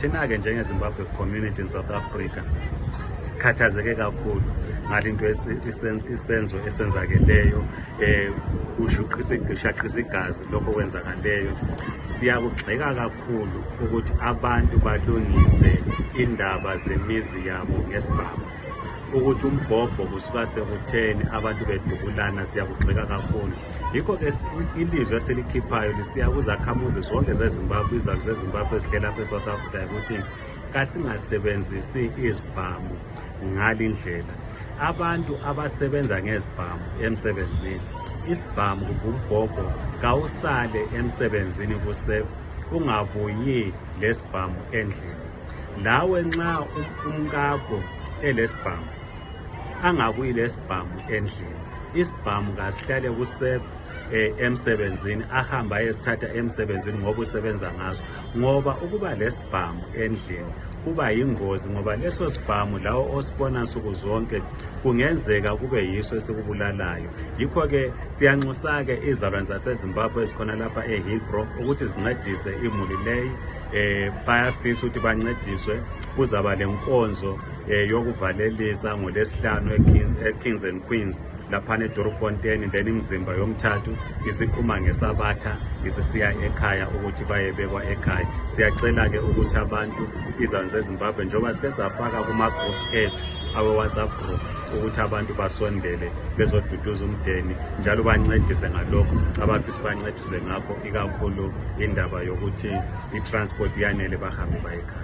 thina ke njengeZimbabwe community in South Africa sikhathazeke kakhulu ngalinto isenzo esenzakeleyo ushaqisa igazi lokho kwenzakaleyo. Siyakugxeka kakhulu ukuthi abantu balungise indaba zemizi yabo ngesibhamu, ukuthi umbhobho kusuka sekutheni abantu bedubulana. Siyakugxeka kakhulu. Yikho ke ilizwe eselikhiphayo lisiya kuzakhamuzi zonke zeZimbabwe, izalu zeZimbabwe ezihlela lapha eSouth Africa, ukuthi kasingasebenzisi izibhamu ngalindlela. Abantu abasebenza ngezibhamu emsebenzini, isibhamu kubumbhobho kawusale emsebenzini kusefu, ungabuyi lesibhamu endlini. Lawe nxa umkakho elesibhamu angabuyi lesibhamu endlini, isibhamu kasihlale kusefu emsebenzini, ahamba ayesithatha emsebenzini ngoba usebenza ngaso, ngoba ukuba lesibhamu endlini kuba yingozi, ngoba leso sibhamu lawo osibona nsuku zonke kungenzeka kube yiso esikubulalayo. Yikho ke siyanxusa ke izalwane zaseZimbabwe ezikhona lapha eHillbrow ukuthi zincedise imuli leyi. Bayafisa ukuthi bancediswe. Kuzaba lenkonzo yokuvalelisa ngoLwesihlanu eKings and Queens laphana eDoroffontein, then imizimba yomthathu isiqhuma ngeSabatha isisiya ekhaya ukuthi bayebekwa ekhaya. Siyacela ke ukuthi abantu izalwane zeZimbabwe njengoba sike safaka kuma-groups ethu awe-WhatsApp group ukuthi abantu basondele bezoduduza umndeni njalo bancedise ngalokho abafisa bancedise ngakho, ikakhulu indaba yokuthi i-transport yanele bahambe bayekhaya.